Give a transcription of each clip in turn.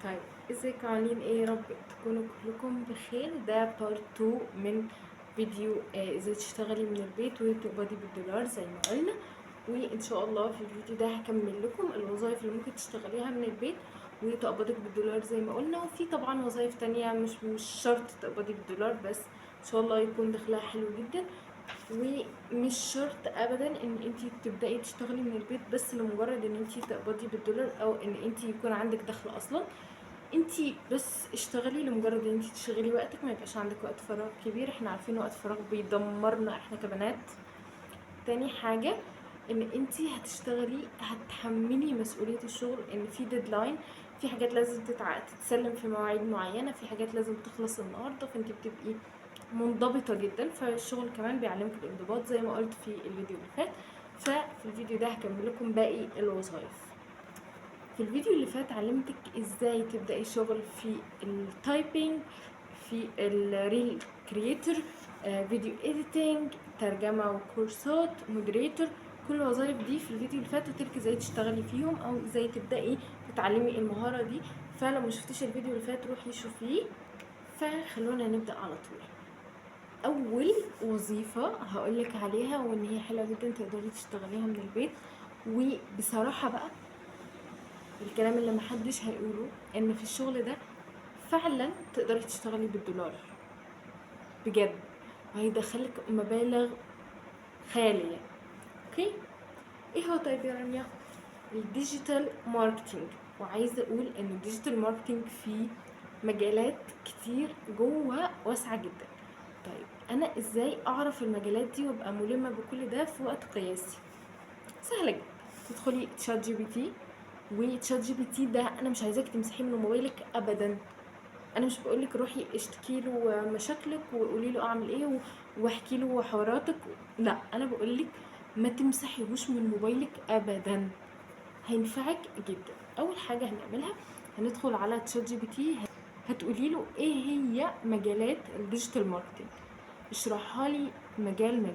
طيب، ازيكم؟ عاملين ايه؟ يا رب تكونوا كلكم بخير. ده part 2 من فيديو ازاي تشتغلي من البيت وتقبضي بالدولار زي ما قلنا. وان شاء الله في الفيديو ده هكمل لكم الوظائف اللي ممكن تشتغليها من البيت وتقبضك بالدولار زي ما قلنا. وفي طبعا وظائف تانية مش شرط تقبضي بالدولار، بس ان شاء الله يكون دخلها حلو جدا. ومش شرط ابدا ان انتي تبداي تشتغلي من البيت بس لمجرد ان انتي تقبضي بالدولار او ان انتي يكون عندك دخل اصلا. انتي بس اشتغلي لمجرد ان انتي تشغلي وقتك، ما يبقاش عندك وقت فراغ كبير. احنا عارفين وقت فراغ بيدمرنا احنا كبنات. تاني حاجة ان انتي هتشتغلي هتحملي مسؤولية الشغل، ان في deadline، في حاجات لازم تتسلم في مواعيد معينة، في حاجات لازم تخلص النهاردة، فانتي بتبقي منضبطة جدا. فالشغل كمان بيعلمك الانضباط زي ما قلت في الفيديو اللي فات. ففي الفيديو ده هكمل لكم باقي الوظائف. في الفيديو اللي فات علمتك ازاي تبدأي شغل في ال typing، في ال reel creator، video editing، ترجمة وكورسات، moderator. كل الوظائف دي في الفيديو اللي فات قلتلك ازاي تشتغلي فيهم او ازاي تبدأي تتعلمي المهارة دي. فلو ما شفتيش الفيديو اللي فات روحي شوفيه. فخلونا نبدأ على طول. اول وظيفة هقولك عليها وان هي حلوة جدا تقدري تشتغليها من البيت، وبصراحة بقى الكلام اللي محدش هيقوله، ان في الشغل ده فعلا تقدري تشتغلي بالدولار بجد، وهيدخلك مبالغ خيالية. okay، ايه هو طيب يا رانيا؟ ال digital marketing. وعايزة اقول ان ال digital marketing فيه مجالات كتير جوه واسعة جدا. طيب انا ازاي اعرف المجالات دي وابقى ملمة بكل ده في وقت قياسي؟ سهلة جدا. تدخلي تشات جي بي تي، وتشات جي بي تي ده انا مش عايزاك تمسحيه من موبايلك ابدا. انا مش بقولك روحي اشتكي له مشاكلك وقولي له اعمل ايه واحكي له حواراتك، لا، انا بقولك ما تمسحيهوش من موبايلك ابدا، هينفعك جدا. اول حاجه هنعملها هندخل على تشات جي بي تي، هتقولي له ايه هي مجالات ال digital marketing، اشرحها لي مجال مجال.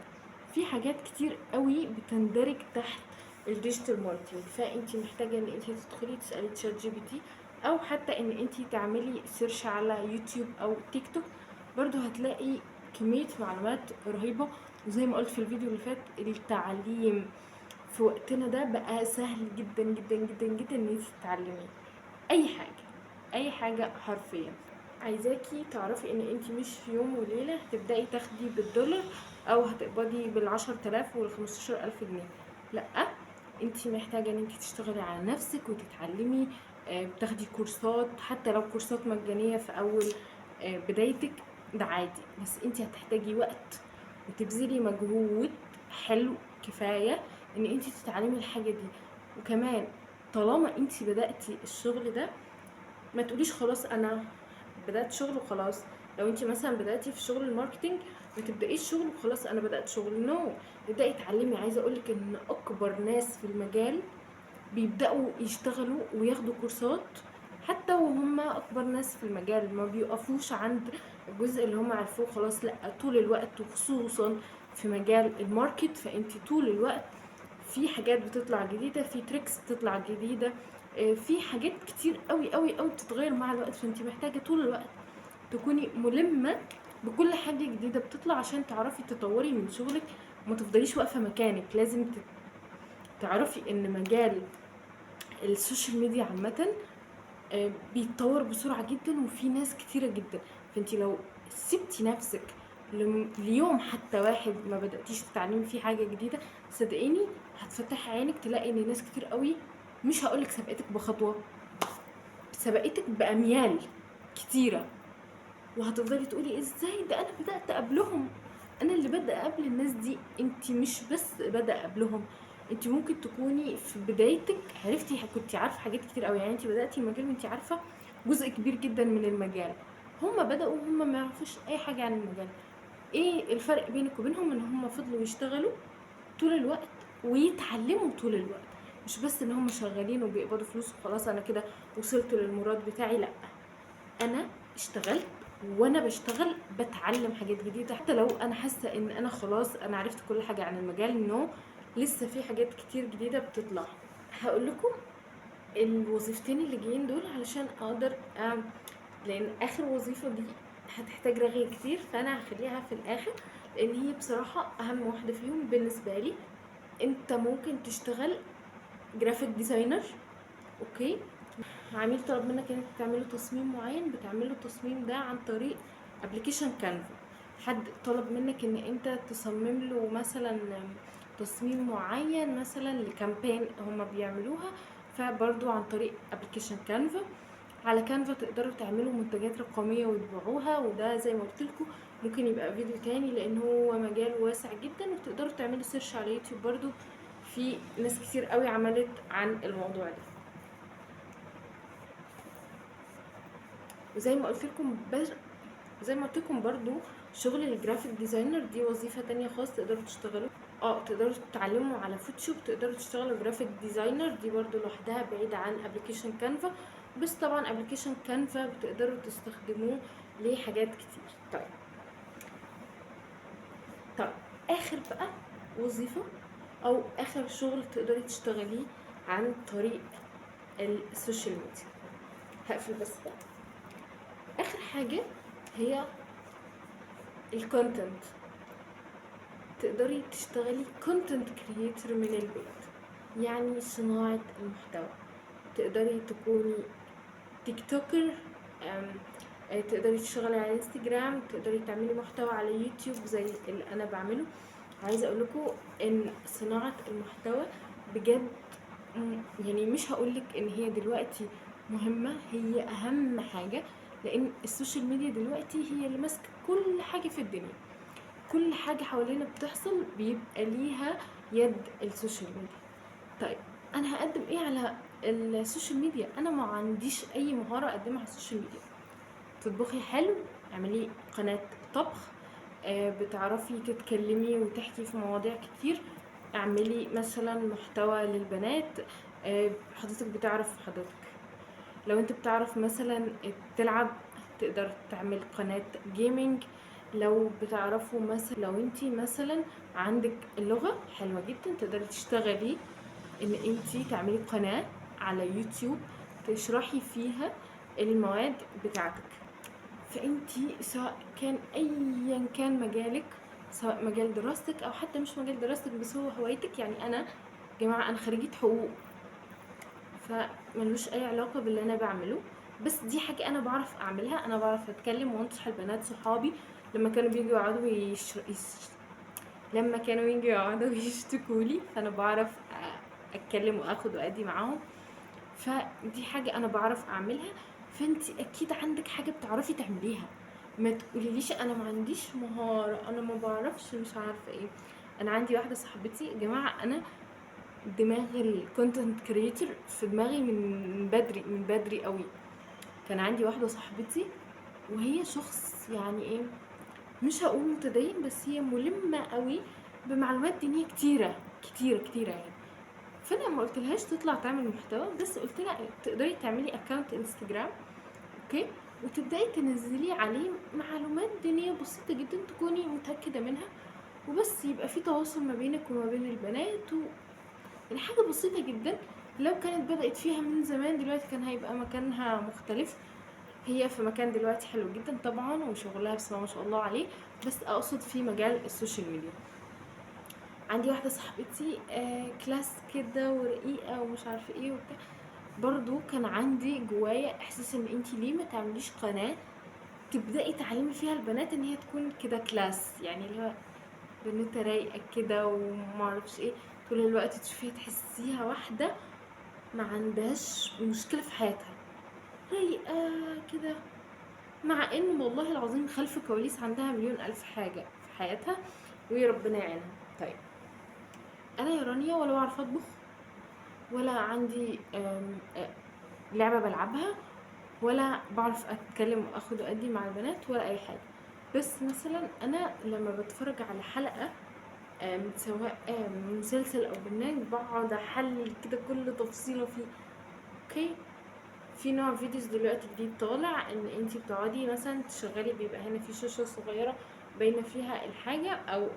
في حاجات كتير قوي بتندرج تحت ال digital marketing، فانت محتاجه ان انت تدخلي تسالي تشات جي بي تي، او حتى ان انت تعملي search على يوتيوب او تيك توك، برضو هتلاقي كمية معلومات رهيبة. وزي ما قلت في الفيديو اللي فات، التعليم في وقتنا ده بقى سهل جدا جدا جدا جدا ان انت تتعلمي اي حاجة، اي حاجة حرفيا. عايزاكي تعرفي ان انت مش في يوم وليلة هتبدأي تاخدي بالدولار او هتقبضي بال10,000 وال15,000 جنيه، لا، انت محتاجة ان انت تشتغلي على نفسك وتتعلمي، بتاخدي كورسات، حتى لو كورسات مجانية في اول بدايتك ده عادي، بس انت هتحتاجي وقت وتبذلي مجهود حلو كفاية ان انت تتعلمي الحاجة دي. وكمان طالما انت بدأتي الشغل ده ما تقوليش خلاص انا بدأت شغل وخلاص. لو انت مثلا بدأتي في شغل ال marketing ما تبدأيش شغل وخلاص انا بدأت شغل، no، ابدأي اتعلمي. عايزة اقولك ان اكبر ناس في المجال بيبدأوا يشتغلوا وياخدوا كورسات حتى وهم اكبر ناس في المجال، ما بيقفوش عند الجزء اللي هم عرفوه خلاص، لا، طول الوقت، وخصوصا في مجال ال market فانت طول الوقت في حاجات بتطلع جديدة، في tricks بتطلع جديدة، في حاجات كتير قوي قوي قوي بتتغير مع الوقت، فانت محتاجة طول الوقت تكوني ملمة بكل حاجة جديدة بتطلع عشان تعرفي تطوري من شغلك وما تفضليش واقفة مكانك. لازم تعرفي ان مجال ال social media عامة، بيتطور بسرعة جدا وفي ناس كتيرة جدا، فانت لو سبتي نفسك ليوم حتى واحد ما بدأتيش تتعلمي فيه حاجة جديدة، صدقيني هتفتحي عينك تلاقي ان ناس كتير قوي، مش هقولك سبقتك بخطوة، سبقتك بأميال كتيرة، وهتفضلي تقولي ازاي ده انا بدأت قبلهم، انا اللي بدأ قبل الناس دي. انت مش بس بدأ قبلهم، انت ممكن تكوني في بدايتك كنتي عارفه حاجات كتير قوي، انت بدأتي المجال وانت عارفه جزء كبير جدا من المجال، هم بدأوا وهم ما يعرفوش اي حاجه عن المجال. ايه الفرق بينك وبينهم؟ ان هم فضلوا يشتغلوا طول الوقت ويتعلموا طول الوقت، مش بس ان هم شغالين وبيقبضوا فلوس وخلاص انا كده وصلت للمراد بتاعي، لا، انا اشتغلت وانا بشتغل بتعلم حاجات جديدة، حتى لو انا حاسة ان انا خلاص انا عرفت كل حاجة عن المجال، no، لسه في حاجات كتير جديدة بتطلع. هقول لكم الوظيفتين اللي جايين دول علشان اقدر لان اخر وظيفة دي هتحتاج رغي كتير، فانا هخليها في الاخر لان هي بصراحة اهم واحدة فيهم بالنسبة لي. انت ممكن تشتغل graphic designer، okay، عميل طلب منك انك تعمله تصميم معين، بتعمله التصميم ده عن طريق application Canva. حد طلب منك ان انت تصمم له مثلا تصميم معين مثلا ل campaign هما بيعملوها، فبرضو عن طريق application Canva. على Canva تقدروا تعملوا منتجات رقمية وتبيعوها، وده زي ما قلت لكم ممكن يبقى فيديو تاني لان هو مجال واسع جدا، وتقدروا تعملوا search على يوتيوب برضو، في ناس كتير قوي عملت عن الموضوع ده. وزي ما قلت لكم زي ما قلت لكم برضو شغل ال graphic designer دي وظيفة تانية خالص تقدروا تشتغلوا، تقدروا تتعلموا على Photoshop، تقدروا تشتغلوا graphic designer دي برضو لوحدها بعيدة عن application Canva، بس طبعا application Canva بتقدروا تستخدموه لحاجات كتير. طيب اخر بقى وظيفة او اخر شغل تقدري تشتغليه عن طريق ال social media، هقفل بس ده. اخر حاجة هي ال content، تقدري تشتغلي content creator من البيت، يعني صناعة المحتوى. تقدري تكوني TikToker، تقدري تشتغلي على انستجرام، تقدري تعملي محتوى على يوتيوب زي اللي انا بعمله. عايزة اقول لكم ان صناعة المحتوى بجد يعني مش هقولك ان هي دلوقتي مهمة، هي اهم حاجة، لان ال social media دلوقتي هي اللي ماسكة كل حاجة في الدنيا، كل حاجة حوالينا بتحصل بيبقى ليها يد ال social media. طيب انا هقدم ايه على ال social media؟ انا ما عنديش اي مهارة اقدمها على ال social media. تطبخي حلو، اعملي قناة طبخ، بتعرفي تتكلمي وتحكي في مواضيع كتير، اعملي مثلا محتوى للبنات، حضرتك بتعرف، حضرتك لو انت بتعرف مثلا تلعب تقدر تعمل قناة gaming، لو بتعرفوا مثلا، لو انت مثلا عندك اللغة حلوة جدا تقدري تشتغلي ان انت تعملي قناة على يوتيوب تشرحي فيها المواد بتاعتك. فانت سواء كان ايا كان مجالك، سواء مجال دراستك او حتى مش مجال دراستك بس هو هوايتك. يعني انا جماعة انا خريجة حقوق، فملوش اي علاقة باللي انا بعمله، بس دي حاجة انا بعرف اعملها، انا بعرف اتكلم وانصح البنات صحابي لما كانوا بييجوا يقعدوا لما كانوا ييجوا يقعدوا يشتكوا لي، فانا بعرف اتكلم واخد وادي معاهم، فدي حاجة انا بعرف اعملها. فانت اكيد عندك حاجة بتعرفي تعمليها، ما تقوليليش انا ما عنديش مهارة، انا ما بعرفش، مش عارفة ايه. انا عندي واحدة صاحبتي يا جماعة، انا دماغ ال content creator في دماغي من بدري، من بدري قوي. كان عندي واحدة صاحبتي وهي شخص يعني ايه، مش هقول متدين، بس هي ملمة قوي بمعلومات دينية كتيرة كتيرة كتيرة يعني. فانا ما قلتلهاش تطلع تعمل محتوى، بس قلت لها تقدري تعملي account انستجرام، okay، وتبداي تنزلي عليه معلومات دينية بسيطة جدا تكوني متأكدة منها، وبس يبقى في تواصل ما بينك وما بين البنات يعني حاجة بسيطة جدا. لو كانت بدأت فيها من زمان دلوقتي كان هيبقى مكانها مختلف. هي في مكان دلوقتي حلو جدا طبعا، وشغلها بسم الله ما شاء الله عليه، بس اقصد في مجال ال social media. عندي واحدة صاحبتي class كده ورقيقة ومش عارفة ايه وبتاع، برضو كان عندي جوايا احساس ان انتي ليه ما تعمليش قناة تبدأي تعلمي فيها البنات ان هي تكون كده class، يعني اللي هو بنوتة رايقة كده وما اعرفش ايه، طول الوقت تشوفيها تحسيها واحدة ما عندهاش مشكلة في حياتها، رايقة كده، مع ان والله العظيم خلف كواليس عندها مليون الف حاجة في حياتها ويا ربنا يعينها. طيب انا يا رانيا ولا بعرف اطبخ، ولا عندي لعبة بلعبها، ولا بعرف اتكلم واخد وادي مع البنات ولا اي حاجة، بس مثلا انا لما بتفرج على حلقة، سواء مسلسل او برنامج، بقعد احلل كده كل تفصيلة فيه. okay، في نوع videos دلوقتي جديد طالع ان انتي بتقعدي مثلا تشغلي، بيبقى هنا في شاشة صغيرة باينة فيها الحاجة او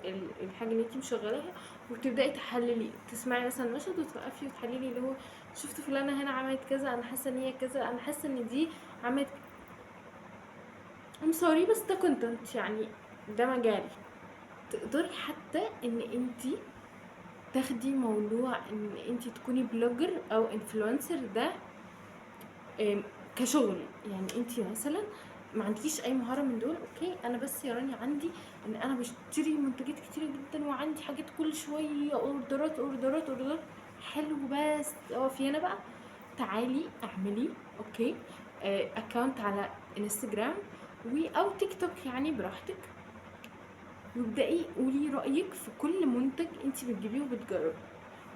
الحاجة اللي انتي مشغلاها، وتبداي تحللي، تسمعي مثلا مشهد وتوقفي وتحللي اللي هو شفت فلانه هنا عملت كذا، انا حاسه ان هي كذا، انا حاسه ان دي عملت، I'm sorry بس ده content، يعني ده مجال. تقدري حتى ان انتي تاخدي موضوع ان انتي تكوني blogger او influencer ده كشغل. يعني انتي مثلا ما عندكيش اي مهارة من دول، okay انا بس يا رانيا عندي ان انا بشتري منتجات كتيرة جدا وعندي حاجات كل شوية، اوردرات اوردرات اوردرات، حلو بس اقفي هنا بقى، تعالي اعملي okay account على انستجرام او تيك توك، يعني براحتك، وابدأي قولي رأيك في كل منتج انتي بتجيبيه وبتجربيه.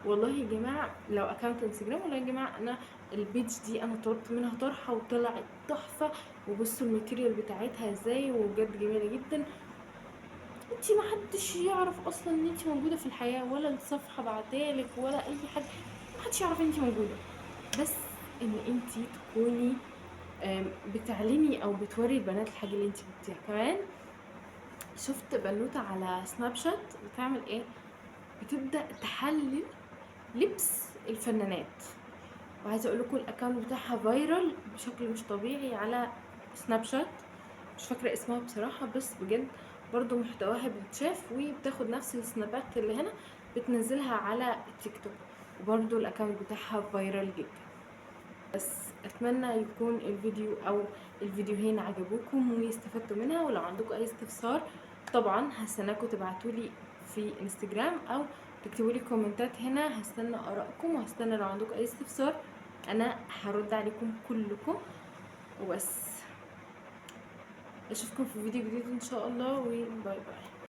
والله يا جماعة لو account انستجرام، والله يا جماعة انا ال page دي انا طلبت منها طرحة وطلعت تحفة، وبصوا ال material بتاعتها ازاي وبجد جميلة جدا. انتي ما حدش يعرف اصلا ان انتي موجودة في الحياة، ولا الصفحة بعتالك ولا اي حد، ما حدش يعرف ان انتي موجودة، بس ان انتي تكوني بتعلني او بتوري البنات الحاجة اللي انتي جبتيها. كمان شفت بنوتة على سناب شات بتعمل ايه، بتبدأ تحلل لبس الفنانات، وعايزه اقول لكم ال account بتاعها viral بشكل مش طبيعي على سناب شات، مش فاكره اسمها بصراحة، بس بجد برضو محتواها بيتشاف، وبتاخد نفس السنابات اللي هنا بتنزلها على تيك توك، وبرضو ال account بتاعها viral جدا. بس اتمنى يكون الفيديو او الفيديوهين عجبوكم واستفدتوا منها، ولو عندكم اي استفسار طبعا هستناكم تبعتولي في انستجرام او تكتبوا لي كومنتات هنا، هستنى ارائكم وهستنى لو عندكم اي استفسار انا هرد عليكم كلكم. وبس اشوفكم في فيديو جديد ان شاء الله، و bye bye.